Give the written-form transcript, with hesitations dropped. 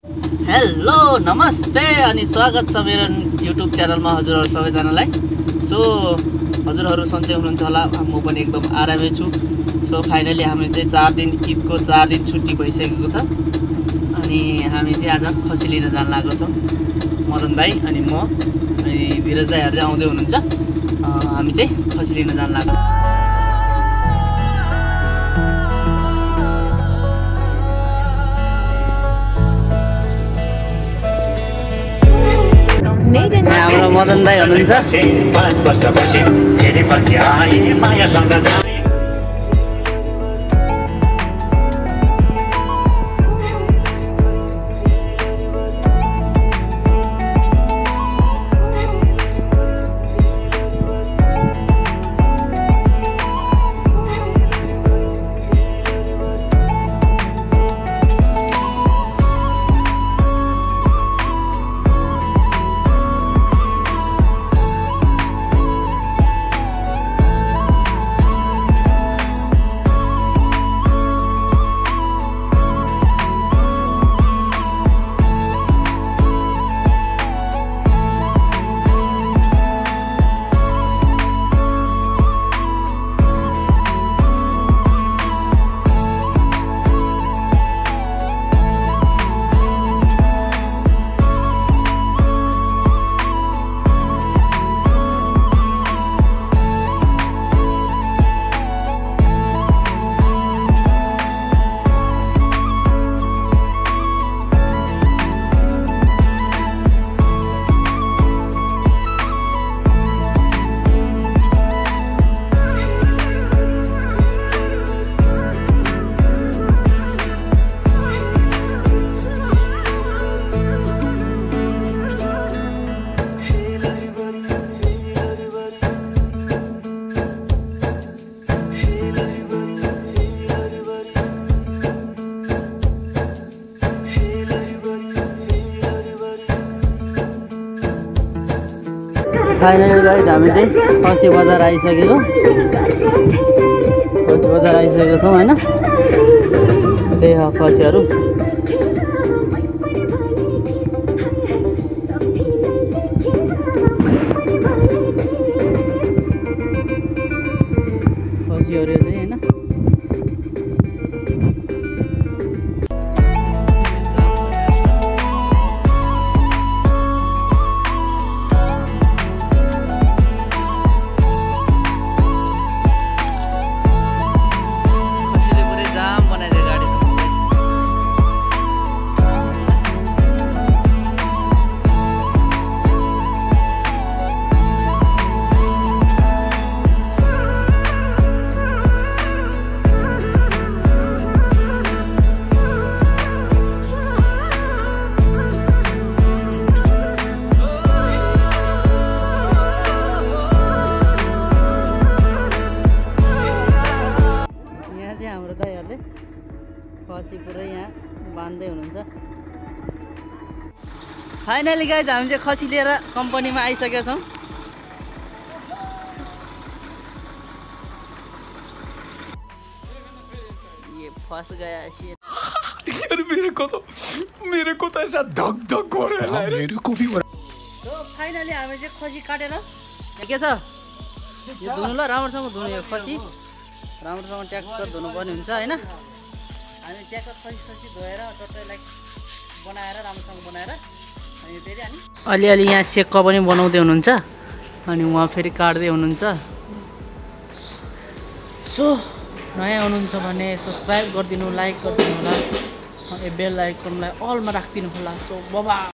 Hello नमस्ते अनि स्वागत छ मेरो युट्युब च्यानलमा हजुरहरु सबैजनालाई। सो हजुरहरु सन्चै हुनुहुन्छ होला, म पनि एकदम आरामै छु। सो फाइनली हामी चाहिँ 4 दिन ईदको 4 दिन छुट्टी भइसकेको छ अनि हामी चाहिँ आज खसी लिन जान लागेको छौं। मदन दाइ अनि म अनि धीरज दाइहरु चाहिँ आउँदै हुनुहुन्छ। हामी चाहिँ खसी लिन जान लागेको छौं। हाम्रो मदन दाइ हुनुहुन्छ। फाइनली गाइस हामी चाहिँ खसी बजार आइसकेको छौं हैन। त्यही हो खसीहरु। खसीहरु चाहिँ हैन। हाम्रो दाइहरुले खसी पुरै यहाँ बान्दै हुनुहुन्छ। फाइनली गाइज हामी चाहिँ खसी लिएर कम्पनीमा आइसकेका छौं। ये फंस गया शेर। यार मेरे को तो ऐसा धक धक हो रहा है। मेरे को भी। तो फाइनली हामी चाहिँ खसी काटेर के छ यो धुनु ल, राम्रोसँग धुनु यो खसी। राम्रोसँग ट्याक्क धुनुपर्ने हुन्छ हैन। हामी ट्याक्क खसी धोएर टट्टैलाई बनाएर राम्रोसँग बनाएर अनि फेरि अलि यहाँ सेक्क पनि बनाउँदै हुनुहुन्छ अनि उहाँ फेरि काट्दै हुनुहुन्छ। सो नयाँ हुनुहुन्छ भने सब्स्क्राइब गरिदिनु, लाइक गरिदिनु होला, बेल आइकनलाई अलमा राखिदिनु होला। सो बाबा।